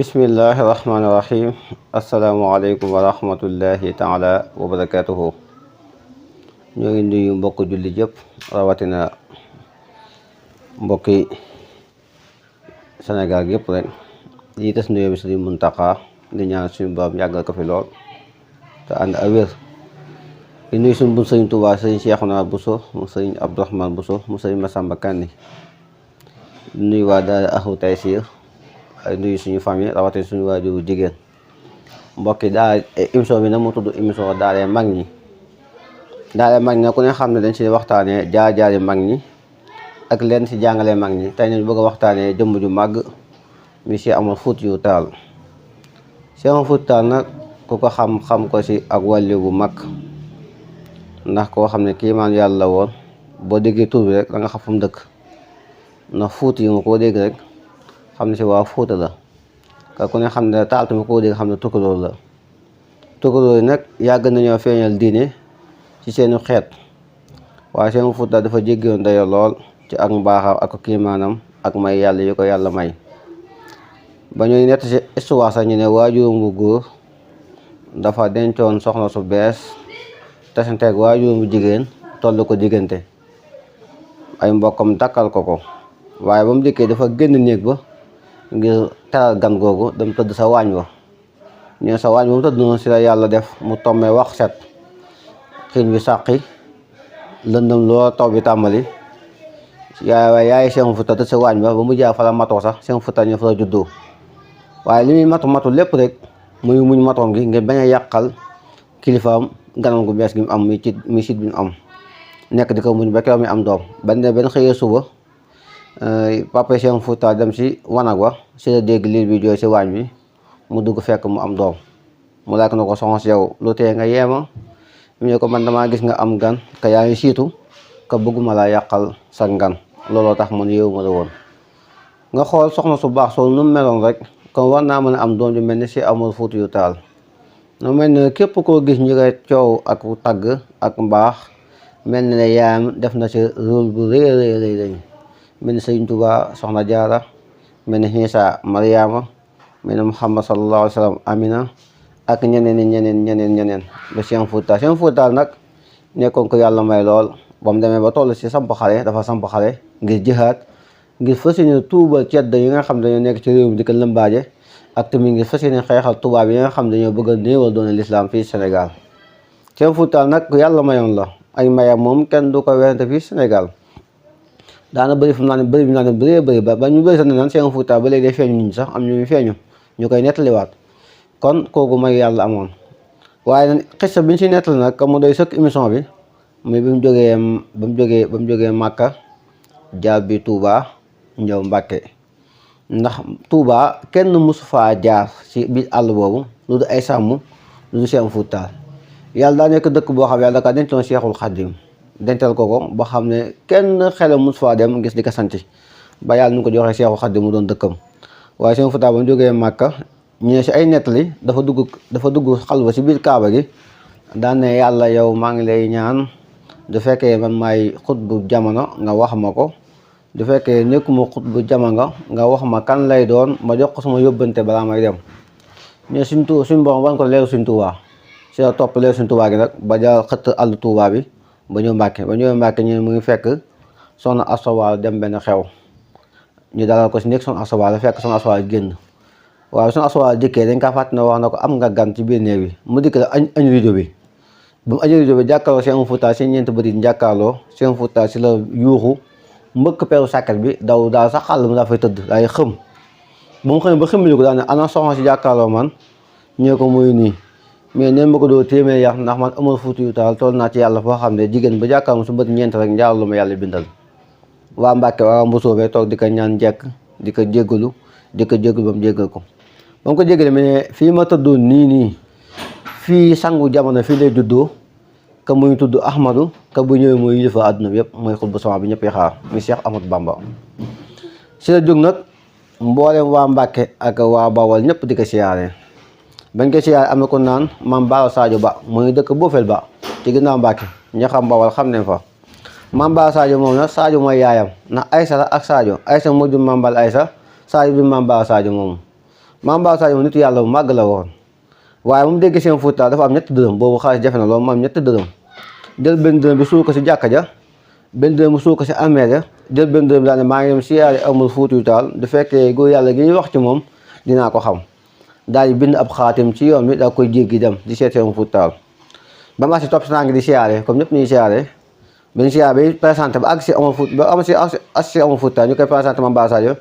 bismillahi rahmaani rahim asalaamaaleykum wa rahmatullahi taala wa barakatuhu. ñoo ngi nuyu mbokk julli yëpp rawatina mbokki Sénégal yëpp rek di des nuyoo bi Sëriñ Muntaxa di ñaan suñu borom yàggal ko fi lool te ànd ak wér. di nuyu suñu bu Sëriñ Tuubaa Sëriñ Seexuna Buso mu Sëriñ Abdourahmane Buso mu Sëriñ Masamba Kanni di nuyu waa daara Ahlu Taysiir ay nuyu suñu famille rawatina suñu waajur jigéen. mbokk yi daal émission bi nag mu tudd émission daara mag ñi. daara mag ñi nag ku ne xam ne dañ ci waxtaanee jaar-jaari mag ñi ak leen ci jàngalee mag ñi. tey nañ bëgg a waxtaanee jëmm ju màgg mi Cheikh Omar Foutiyou Tall. Cheikh Omar Foutiyou Tall nag ku ko xam ko ci ak wàllu bu mag ndax koo xam ne kiimaan yàlla woon boo déggee tur bi rek da nga xam fu mu dëkk ndax Fuuti yi nga koo dégg rek xam ne ci waa Fuuta la ka ku ne xam ne Taal tamit koo dégg xam ne tukulóor la. tukulóor yi nag yàgg nañoo feeñal diine ci seenu xeet waaye Cheikh Omar Foutiyou Tall dafa jéggiwoon dayo lool ci ak mbaaxam ak kiimaanam ak may yàlla yu ko yàlla may. ba ñuy nett ci histoire sax ñu ne waajuram bu góor dafa dencoon soxna su bees tasanteeg waajuram bu jigéen toll ko diggante ay mbokkam dakkal ko waaye ba mu dikkee dafa génn néeg ba ngir teral gan googu dem tëdd sa waañ wa ñoo sa waañ ba mu tëdd noonu si la yàlla def mu tommee wax set xiin bi sàqi lëndëm loo taw bi tàmbali yaay Cheikh Omar Foutiyou Tall tëdd sa waañ ba mu jaar fa la matoo sax Cheikh Omar Foutiyou Tall ñëw fa la juddoo waaye li muy matu lépp rek muy muñ matoom gi ngir bañ a yàqal kilifaam ganam gu bees gi mu am muy sit bi mu am nekk di ko muñ ba keroog mi am doom benn xëyee suba papa Cheikh Omar Foutiyou Tall dem si wanag wa si la dégg liir bi jooy si waañ bi mu dugg fekk mu am doom mu laaj na ko soxna si yow lu tee nga yeema mu ne ko man damaa gis nga am gan ka yaa ngi siitu ka bëgguma laa yàqal sa ngan looloo tax man yow ma la woon nga xool soxna su baax soo nu mu meloon rek kon war naa mën a am doom ju mel ni Cheikh Omar Foutiyou Tall. nu mel ne képp koo gis ñu koy coow ak tagg ak mbaax mel ne yaayam def na ci rôle bu rëy rëy mel ni Sëriñ Tuubaa Soxna Jaara mel ni Iisaa Mariama mel ni Muhammad sallallahu alayhi wa sallam Amina ak ñeneen ba Cheikh Omar Foutiyou Tall. Cheikh Omar Foutiyou Tall nag nekkoon ko yàlla may lool ba mu demee ba toll si samp xare dafa samp xare ngir jihaad ngir fas yéene tuubal cedd yi nga xam dañoo nekk ci réew mi di ko lëmbaaje ak tamit ngir fas yéene xeexal tubaab yi nga xam dañoo bëgg a néewal doone lislaam fii Sénégal. Cheikh Omar Foutiyou Tall nag ku yàlla mayoon la ay mayam moom kenn du ko werante fii Sénégal daana bëri fu mu naan bëri bi naan bëri ba ñu bëri sax ne naan Cheikh Omar Foutiyou Tall ba léegi day feeñu nit ñi sax am ñu feeñu ñu koy nettaliwaat kon kooku may yàlla amoon. waaye nag xissa bi ñu si nettali nag comme mu doy sëkk émission bi muy ba mu jógee Màkka jaar bi Touba ñëw Mbàkke ndax Touba kenn mësu faa jaar ci biir àll boobu lu du ay sàmm lu du Cheikh Omar Foutiyou Tall. yàlla daa nekk dëkk boo xam ne yàlla daa dencoon Cheikhul Khadim dental ko ba xam ne kenn xelam mësu faa dem gis di ko santi ba yàlla nu ko joxee Cheikhul Khadim mu doon dëkkam. waaye Cheikh Omar Foutiyou Tall ba mu jógee Màkka ñu ne si ay nettali dafa dugg xalwa ci biir Kaaba gi daan ne yàlla yow maa ngi lay ñaan du fekkee man maay xutbu jamono nga wax ma ko du fekkee nekkuma xutbu jamono nga wax ma kan lay doon ma jox ko sama yóbbante balaa may dem. ñu suñ borom wan ko leeru suñ Tuubaa si la topp leeru suñ Tuubaa gi nag ba jaar xëtt àll Tuubaa bi ba ñëw Mbàkke ñu mu ngi fekk soxna Asta Walo dem benn xew ñu dalal ko si nekk soxna Asta Walo fekk soxna Asta Walo génn waaw soxna Asta Walo dikkee dañ kaa fàttali ne wax na ko am nga gan ci biir néeg bi mu dikk la añ rido bi ba mu añ rido bi jàkkaarloo Cheikh Omar Foutiyou Tall si ñeenti bët yi jàkkaarloo Cheikh Omar Foutiyou Tall si la yuuxu mbëkk peeru sàkket bi daal sax xàll mu daa fay tëdd daay xëm ba mu xëy ba xëmmili ko daal ne ana soxna si jàkkaarloo man ñee ko muy nii mais neen ma ko doo téeméer yàq ndax man Omar Foutiyou Tall toll naa ci yàlla foo xam ne jigéen ba jàkkaarloo su bët ñeent rek njaar lu ma yàlla bindal. waa Mbàkke waa Mbusoobe toog di ko ñaan njekk di ko jéggalu ba mu jéggal ko ba mu ko jéggalee mais ne fii ma tëddoon nii fii sangu jamono fii lay juddoo ka muy tudd Ahmadu ka bu ñëwee mooy yilifa àdduna bi yëpp mooy xutbu sama bi ñëpp xaar muy Cheikh Ahmadou Bamba. si la jóg nag mboolem waa Mbàkke ak waa Bawol ñëpp di ko siyaare bañ ko siyaare am na ko naan Maam Bara Sadio Ba mooy dëkk Boofel Ba ci ginnaaw Mbàkke ña xam Bawol xam nañ fa. Maam Bara Sadio moom nag Sadio mooy yaayam ndax Aysa la ak Sadio Aysa moo jur Maam Balla Aysa Sadio jur Maam Bara Sadio moomu Mame Bara Sadio moom nitu yàlla bu màgg la woon waaye moom dégg Cheikh Fouta dafa am ñetti dërëm boobu xaalis jafe na loolu mu am ñetti dërëm jël benn dërëm bi suul ko si jàkka ja benn dërëm bi suul ko si armeel ja jël benn dërëm daal ne maa ngi dem siyaare Omar Foutiyou Tall du fekkee góor yàlla gi ñuy wax ci moom dinaa ko xam daal di bind ab xaatim ci yoon bi daa koy jéggi dem di seet Cheikh Fouta Tall ba ma si topp si naa ngi di siyaare comme ñëpp ñuy siyaare benn siyaare bi présenté ba àgg si Omar Fouta ba am si Omar Fouta ñu koy présenté Mame Bara Sadio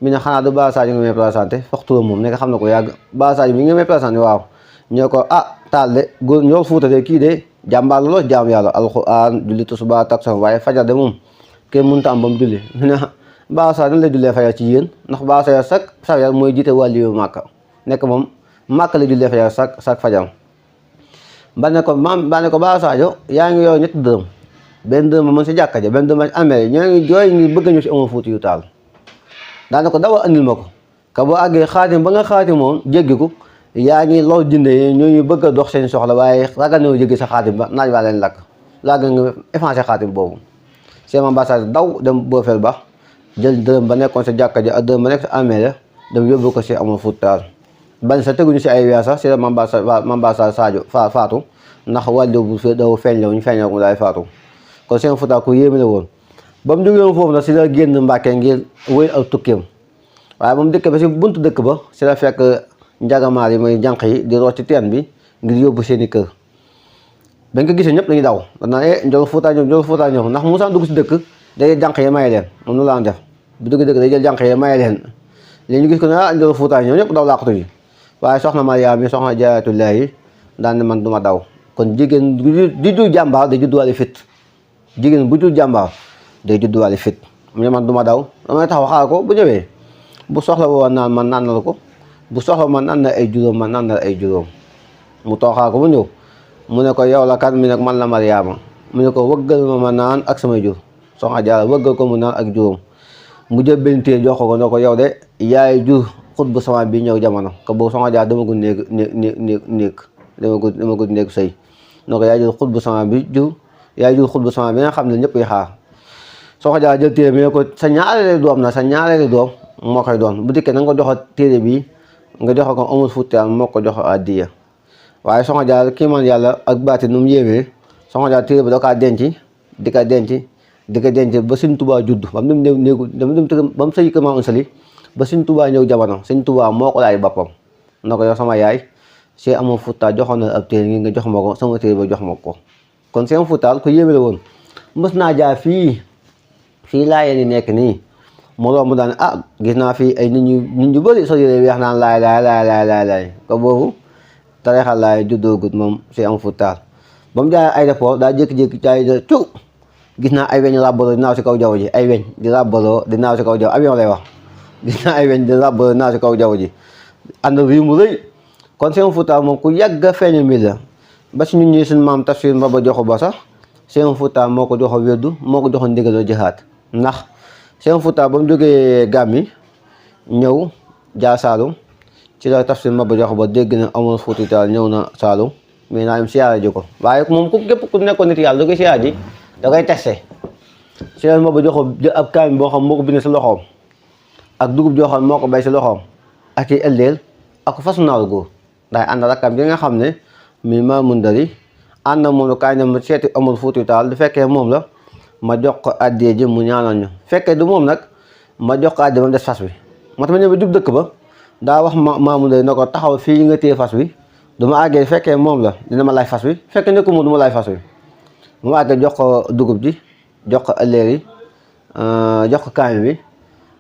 mi ne xanaa du Bara Sadio nga may présenté foog turam moom nekk xam na ko yàgg Bara Sadio mi nga may présenté waaw ñoo ko Tall de góor ñoo Fouta de kii de jàmbaar lool jaam yàlla alxuraan julli tisbaar takkusaan waaye fajar de moom kenn mënut a am ba mu julli ñu ne Bara Sadio nan lay jullee fajar ci yéen ndax Bara Sadio chaque fajar mooy jiite wàllu yu Màkka nekk moom Màkka la jullee fajar chaque fajar ba ne ko Bara Sadio yaa ngi yor ñetti dërëm benn dërëm ma mën si jàkka ja benn dërëm ma si amee ñoo ngi jooy ngi bëgg ñu si Omar Foutiyou Tall daane ko dawal andil ma ko ka boo àggee xaatim ba nga xaatim moom jéggi ko yaa ngi lool jënde yi ñooñu bëgg a dox seen soxla waaye ragal na jéggi sa xaatim ba naaj waa leen lakk laaga nga effacé xaatim boobu Cheikh Mame Bara Sadio daw dem boofel ba jël dërëm ba nekkoon sa jàkka ja ak dërëm ba nekk sa amee la dem yóbbu ko si Omar Foutiyou Tall bañ sa teguñu si ay weer sax si la Mame Bara Sadio faatu ndax wàllu bu daw feeñ la ñu feeñoo ko daay faatu kon Cheikh Fouta ku yéeme la woon ba mu jógee foofu nag si la génn Mbàkke ngir wéy ak tukkeem waaye ba mu dëkk ba si buntu dëkk ba si la fekk njagamaar yi mooy jànq yi di root ci teen bi ngir yóbbu seeni kër bañ ko gisee ñëpp dañuy daw danaa Ndiol Fouta ñëw ndax Moussa dugg si dëkk day jànq yi maye leen moom nu laan def bu dugg dëkk day jël jànq yi maye leen léegi ñu gis ko ne Ndiol Fouta ñëw ñëpp daw làqatu ji waaye soxna Mariama yi soxna Jaaratullaahi daan ne man du ma daw kon jigéen di du jàmbaar day judduwaale fit jigéen bu dul jàmbaar day judduwaale fit mu ne man du ma daw damay taxaw xaar ko bu ñëwee bu soxla woo naan man naan na ko bu soxla man naan na ay juróom man naan na ay juróom mu toog xaar ko bu ñëw mu ne ko yow la kan mi nag man la Mariama mu ne ko wëggal ma naan ak samay jur soxna Jaara wëggal ko mu naan ak juróom mu jël benn téere jox ko ne ko yow de yaay jur xut bu sama bi ñëw jamono ko boobu soxna Jaara dama ko néeg dama ko néeg sëy ne ko yaay jur xut bu sama bi jur yaay jur xut bu sama bi nga xam ne ñëpp yi xaar soxna Jaara jël téere bi ne ko sa ñaareelu doom na sa ñaareelu doom moo koy doon bu dikkee na nga ko jox téere bi nga jox ko Omar Foutiyou Tall moo ko jox addiya waaye soxna Jaara kii man yàlla ak baati nu mu yéemee soxna Jaara téere bi da kaa denc di ko denc ba Sëñ Tuubaa judd ba mu dem néegu ba mu sëy kër Maam Anta Sali ba Sëñ Tuubaa ñëw jamono Sëñ Tuubaa moo ko laaj boppam na ko yow sama yaay Cheikh Omar Foutiyou Tall joxoon na ab téere ngi nga jox ma ko sama téere ba jox ma ko kon Cheikh Omar Foutiyou Tall ko yéeme la woon mës naa jaar fii laa yéen nekk nii mu romb daan gis naa fii ay nit ñu bëri so yére weex naan laay ko boobu tarixal laay juddoogut moom Cheikh Omar Foutiyou Tall ba mu jaaree aéroport daa jékki-jékki jaay cu gis naa ay weñ ràbbaloo di naaw si kaw jaww ji ay weñ di ràbbaloo di naaw si kaw jaww avion lay wax gis naa ay weñ di ràbbaloo di naaw si kaw jaww ji ànd rii mu rëy kon Cheikh Omar Foutiyou Tall moom ku yàgg a feeñu mbir la ba si ñun ñii suñu maam Tafsir Mbaba Joxu Ba sax Cheikh Omar Foutiyou Tall moo ko joxo wérdu moo ko joxo ndigaloo jihaad ndax Cheikh Omar Foutiyou Tall ba mu jógee Gàmbi ñëw jaar Saalum ci la Tafsir Mbaba Joxu Ba dégg na Omar Foutiyou Tall ñëw na Saalum mais naa dem siyaara ji ko waaye moom ku képp ku nekkoon nit yàlla da koy siyaara ji da koy testé Cheikh Mbaba Joxu jël ab kaamil boo xam moo ko bind si loxoom ak dugub joo xam moo ko bay si loxoom ak i ëlleel ak fasu naaru góor ndax ànd rakkam bi nga xam ne mi Maamun Dari ànd na moom la kaay ne ma seeti Omar Foutiyou Tall du fekkee moom la ma jox ko addee ji mu ñaanal ñu fekkee du moom nag ma jox ko addee ba mu des fas wi moo tax ma ñëw ba jub dëkk ba daa wax Maamun Dari na ko taxaw fii nga téye fas wi du ma àggee fekkee moom la dina ma laaj fas wi fekkee nekku moom du ma laaj fas wi bu ma àggee jox ko dugub ji jox ko ëllëer yi jox ko kaamil bi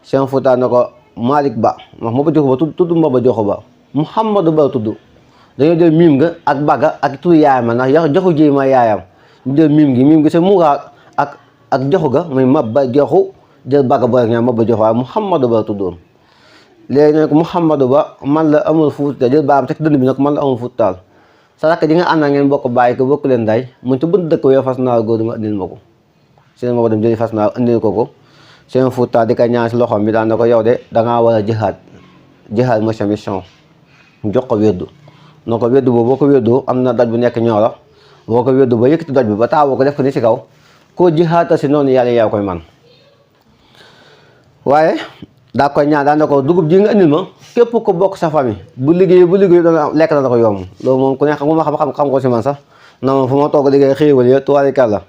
Cheikh Omar Foutiyou Tall na ko Malick Ba wax Mbaba Joxu Ba tudd Mbaba Joxu Ba Mouhamadou Ba tudd dañoo jël miim nga ak bagga ak turu yaayam ndax joxu ji ma yaayam ñu jël miim gi sa muura ak joxu ga muy Mbaba Joxu jël bagga bo rek ñaa Mbaba Joxu waaye Mouhamadou Ba tuddoon léegi nag Mouhamadou Ba man la Omar Foutiyou Tall jël baam teg dënn bi nag man la Omar Foutiyou Tall sa rakk ji nga ànd ngeen bokk bàyyi ko bokk leen day mun ci bunt dëkk wee fas naa góor dama indil ma ko seen ma dem jëli fas naa indil ko Cheikh Omar Foutiyou Tall di ko ñaan si loxoom bi daan na ko yow de dangaa war a jihaad mooy sa mission jox ko wérdu na ko wérdu boobu boo ko wérdoo am na doj bu nekk ñooro boo ko wérdu ba yëkkati doj bi ba taawoo ko def ko ni si kaw koo jihaata si noonu yàlla yaa koy man waaye daa koy ñaan daan na ko dugub ji nga indil ma képp ko bokk sa famille bu liggéey dana lekk dana ko yomb loolu moom ku ne xam ma xam ko si man sax na moom fu ma toog liggéey xéewal ya tubaarikàlla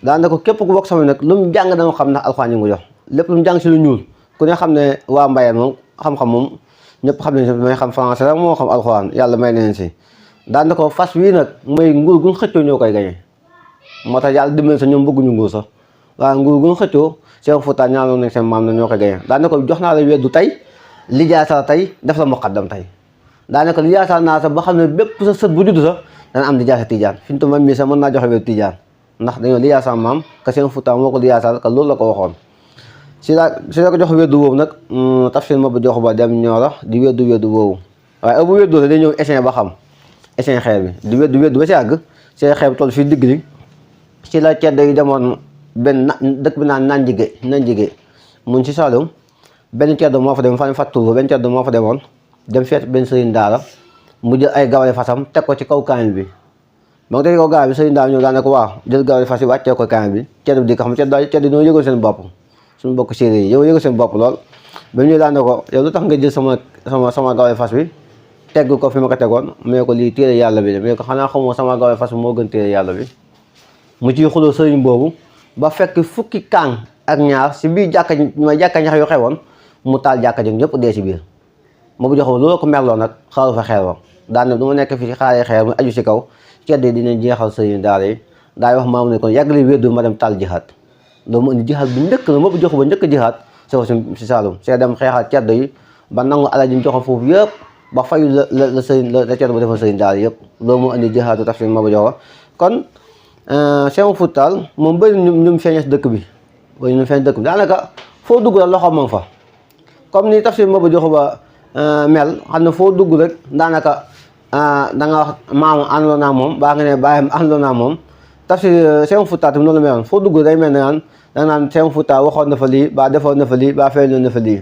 daan na ko képp ku bokk sa famille nag lu mu jàng dana xam ndax alxuraan yi mu jox lépp lu mu jàng si lu ñuul ku ne xam ne waa Mbayeen moom xam-xam moom ñëpp xam nañ si may xam français rek moo xam alxuraan yàlla may neen si daan na ko fas wii nag mooy nguur gu xëccoo ñoo koy gañe moo tax yàlla dimbali sa ñoom bëgguñu nguur sax waaye nguur gu xëccoo Cheikh Fouta ñaanoon nañ seen maam na ñoo koy gañe daan na ko jox naa la weddu tey lijaasal tey def la muqaddam tey daan na ko lijaasal naa sax ba xam ne bépp sa sët bu judd sax dana am lijaasa tijaan fi mu toll man mii sax mën naa joxe weddu tijaan ndax dañoo lijaasal maam ka Cheikh Fouta moo ko lijaasal ka loolu la ko waxoon si la ko jox weddu woowu nag tafsir ma ba jox ba dem ñoora di weddu woowu waaye bu weddu la day ñëw échin ba xam échin xeer bi di weddu ba si àgg see xeer bi toll fii digg li si la ceddo yi demoon benn dëkk bi naan Nanjige mun ci Saloum benn ceddo moo fa dem fan fattul benn ceddo moo fa demoon dem feet benn sëriñ daara mu jël ay gawale fasam teg ko ci kaw kaamil bi ba nga teg kaw kaamil bi sëriñ daara ñëw daan ne ko waaw jël gawale fas yi wàccee ko kaamil bi ceddo bi di ko xam ceddo ñoo yëgoon seen bopp suñu bokk séeréer yi yow yëgoon seen bopp lool ba ñu daan ne ko yow lu tax nga jël sama gawale fas bi tegg ko fi ma ko tegoon mais ko lii téere yàlla bi de mais ko xanaa xamoo sama gawale fas bi moo gën téere yàlla bi mu ciy xuloo sëriñ boobu ba fekk fukki kaang ak ñaar si biir jàkka ñax yu xewoon mu taal jàkka ji ñëpp dee si biir ma bu joxoo loolu ko merloo nag xaaru fa xeer wa daan ne du ma nekk fi xaaree xeer mu aju si kaw cedde dinañ jeexal sëriñ daara yi daay wax maamu ne kon yàgg li wéddu ma dem taal jihaat loolu mu indi jihaat bu njëkk la ma bu joxu ba njëkk jihaat si Saalum see dem xeexal ceddo yi ba nangu alal ji ñu joxoon foofu yëpp ba fayu la sëriñ la ceddo ba defoon sëriñ daara yëpp loolu moo indi jihaatu tafsir ma bu joxo kon Cheikh Fouta moom bëri ñu feeñee dëkk bi bëri ñu feeñ dëkk bi daanaka foo dugg la loxo moom fa comme ni tafsir ma ba joxu ba mel xam ne foo dugg rek daanaka da nga wax maamu àndoo naa moom baa nga ne bàyyam àndoo naa moom tafsir Cheikh Fouta tamit noonu la meloon foo dugg day mel ne naan da naan Cheikh Fouta waxoon na fa lii baa defoon na fa lii baa feeñoon na fa lii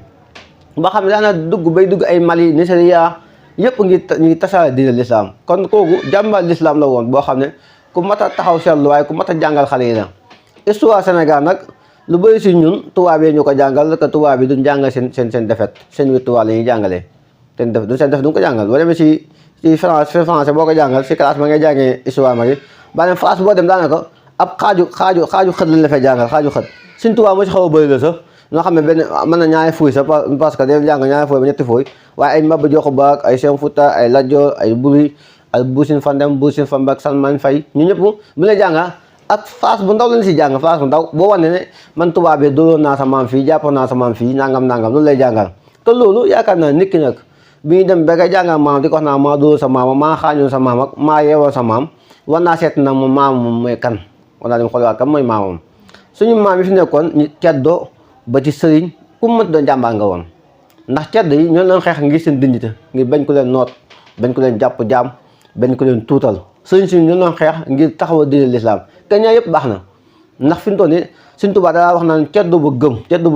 ba xam ne daana dugg ay Mali Nigeria yëpp ngi tasaare diine l'islam kon kooku jàmbaar l'islam la woon boo xam ne ku mat a taxaw seetlu waaye ku mat a jàngal xale yi la histoire Sénégal nag lu bëri si ñun tubaab yi ñu ko jàngal que tubaab bi duñ jàngal seen defet seen victoire la ñuy jàngalee seen def duñ ko jàngal boo demee si français boo ko jàngal si classe ma ngay jàngee histoire ma gi ba dem France boo dem daanaka ab xaaju xët lañ la fay jàngal xaaju xët suñ tubaab moo si xaw a bëri la sax ñoo xam ne benn mën na ñaari fuuy sax parce que dañ jàng ñaari fuuy ba ñetti fuuy waaye ay Maba Diakhou Ba ay Cheikh Fouta ay Lat Dior ay Buri ak Buusin Fandem Buusin Fambak Salman Faye ñu ñëpp bu la jànga ak phase bu ndaw lañ si jàng phase bu ndaw boo wane ne man tubaab bi dóoroon naa sa maam fii jàppoon naa sa maam fii nangam loolu lay jàngal te loolu yaakaar naa nit ki nag bi ñu dem ba nga jàngal maam di ko wax naa maa dóor sa maam maa xaañoon sa maam ak maa yeewoon sa maam war naa seet nag moom maam moom mooy kan war naa dem xooliwaat kan mooy maamam suñu maam yi fi nekkoon ñu ceddo ba ci sëriñ ku mu mënti doon jàmbaar nga woon ndax ceddo yi ñoo leen xeex ngir seen dignité ngir bañ ko leen noot bañ ko leen jàpp jaam bañ ko leen tuutal sëriñ si ñoo leen xeex ngir taxaw diine l'islam te ñaar yëpp baax na ndax fi mu toll nii Sëriñ Tuubaa daa wax naan ceddo ba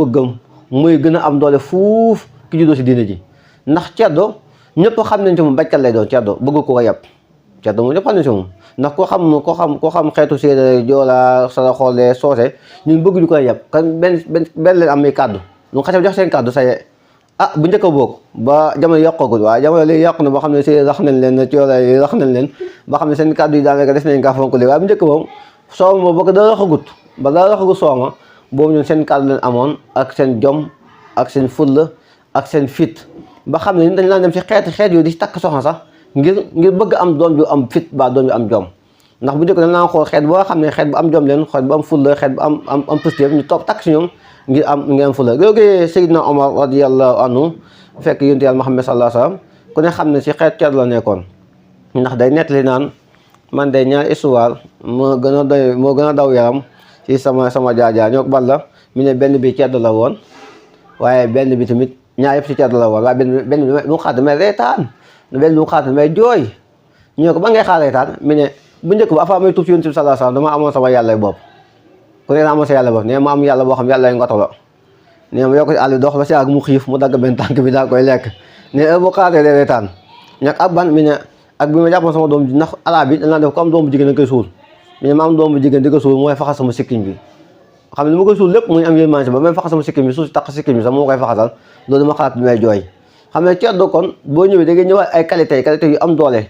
gëm mooy gën a am doole fuuf ki juddoo si diine ji ndax ceddo ñëpp xam nañ ci moom bañkat lay doon ceddo bëgg ko yàpp ceddo moom ñëpp xam nañ ci moom ndax koo xam xeetu séeréer joola sara xoolee soose ñun bëgg ñu koy yàpp kan benn leen am ay kàddu ñu xasee jox seen kàddu saye bu njëkk a boog ba jamono yokkagul waaye jamono léegi yokk na boo xam ne séeréer rax nañ leen coola yi rax nañ leen ba xam ne seen kàddu yi daanaka des nañ kaa fonk léegi waaye bu njëkk moom soow ma boo ko daa raxagut ba daa raxagut soow ma boobu ñun seen kàddu leen amoon ak seen jom ak seen fulla ak seen fit ba xam ne dañ laan dem si xeet yooyu di takk soxna sax ngir bëgg am doom ju am fit ba doom ju am jom ndax bu njëkk dañ laan xool xeet boo xam ne xeet bu am jom leen xeet bu am fulla xeet bu am pëstéef ñu toog takk si ñoom ngir am fulla léegi Seydina Omar radiyallahu anhu fekk yonent Yàlla Muhammad sallallahu alayhi wasallam ku ne xam ne si xeet ceddo la nekkoon ndax day nettali naan man day ñaar histoire moo gën a daw yaram ci sama jaajaa ñoo ko ban la mu ne benn bi ceddo la woon waaye benn bi tamit ñaar yëpp si ceddo la woon waaye benn bi lu xaat may reetaan benn lu xaat may jooy ñoo ko ba ngay xaar reetaan mu ne bu njëkk ba avant may tuub ci yonent bi sallallahu alayhi wasallam dama amoon sama yàlla bopp ku ne amoon sa yàlla bopp nee ma am yàlla boo xam yàlla yu ngoto la nee ma yokk si àll bi dox ba si ak mu xiif mu dagg benn tànk bi daa koy lekk ne bu xaatee de reetaan ñag ak ban mi ne ak bi ma jàppoon sama doom ji ndax ala bi danaa def ko am doom bu jigéen da koy suul mi ne ma am doom bu jigéen di ko suul mooy faxas sama sikkiñ bi xam ne li ma koy suul lépp muy am yërmande ba même faxas sama sikkim bi suuf si taq sikkim bi sax moo koy faxasal loolu ma xalaat bi may jooy xam ne ceddo kon boo ñëwee da ngay ñëwaat ay qualité yu am doole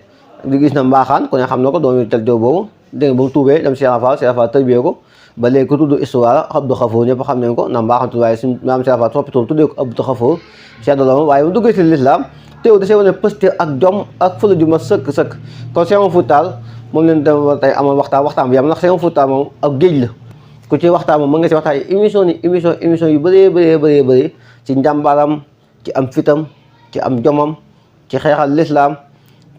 di gis na mbaaxaan ku ne xam na ko doomu tel jow boobu dégg nga ba mu tuubee dem Cheikh Fall tërbiyee ko ba léegi ku tudd histoire Abdou Khafour ñëpp xam nañ ko ndax mbaaxantu waaye suñ maam Cheikh Fall toppitool tuddee ko Abdou Khafour ceddo la moom waaye mu duggee ci l'islam teew da see wane pëste ak jom ak fële ju ma sëkk kon Cheikh Oumar Taal moom leen dem tey amoon waxtaan bi yam ndax Cheikh Oumar Taal moom ak géej la ku ci waxtaan moom mën nga si waxtaan émission yu bëree ci njàmbaaram ci am fitam ci am jomam ci xeexal l'islam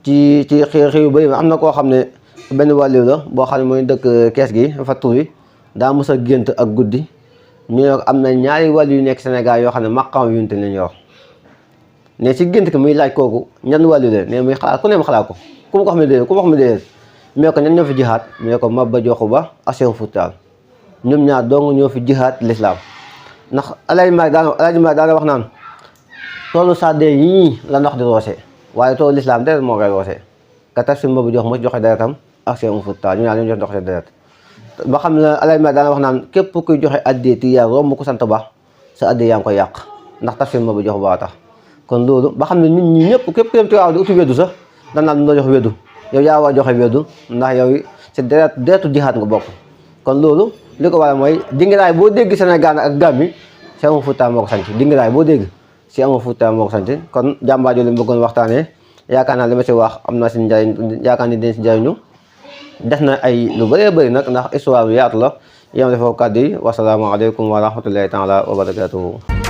ci xeex yu bëri am na koo xam ne benn wàlliw la boo xam ne mooy dëkk kees gi fa tur yi daa mos a gént ak guddi ñu ne am na ñaari wàll yu nekk Sénégal yoo xam ne maqaam yunte lañ yor ne si gént ki muy laaj kooku ñan wàllu leen ne muy xalaat ku ne ma xalaat ko ku ma ko xam ne déedéet mais ko ñan ñoo fi jihaat mais ko Maba Diakhou Ba ak Cheikh Oumar Taal ñoom ñaar dong ñoo fi jihaat l'islam ndax Alaaji Maalik daana wax naan toolu sàddee yii la ndox di roose waaye toolu l'islam deret moo koy roose ka taf si Maba Diakhou moo joxe deretam ak Cheikh Oumar Taal ñu ñaar ñoo jox ndox deret ba xam ne Alaaji Maalik daana wax naan képp kuy joxe addee ti yaa romb ko sant ba sa addee yaa ngi koy yàq ndax taf si Maba Diakhou Ba tax kon loolu ba xam ne nit ñi ñëpp képp ku dem Tiwaawan di uti weddu sax dan naan du la jox weddu yow yaa war joxe weddu ndax yow si deretu jihaat nga bokk kon loolu li ko waral mooy dingiraay boo dégg Sénégal ak Gambie Cheikh Oumar Taal moo ko sanc dingiraay boo dégg Cheikh Oumar Taal moo ko sanc kon jàmbaar jooju la bëggoon waxtaanee yaakaar naa li ma si wax am na si njëriñ yaakaar ni dinañ si njëriñu def na ay lu bëree bëri nag ndax histoire bi yaatu la yam defoo kàddu yi wasalaamaaleykum wa rahmatullahi taala wa barakatuhu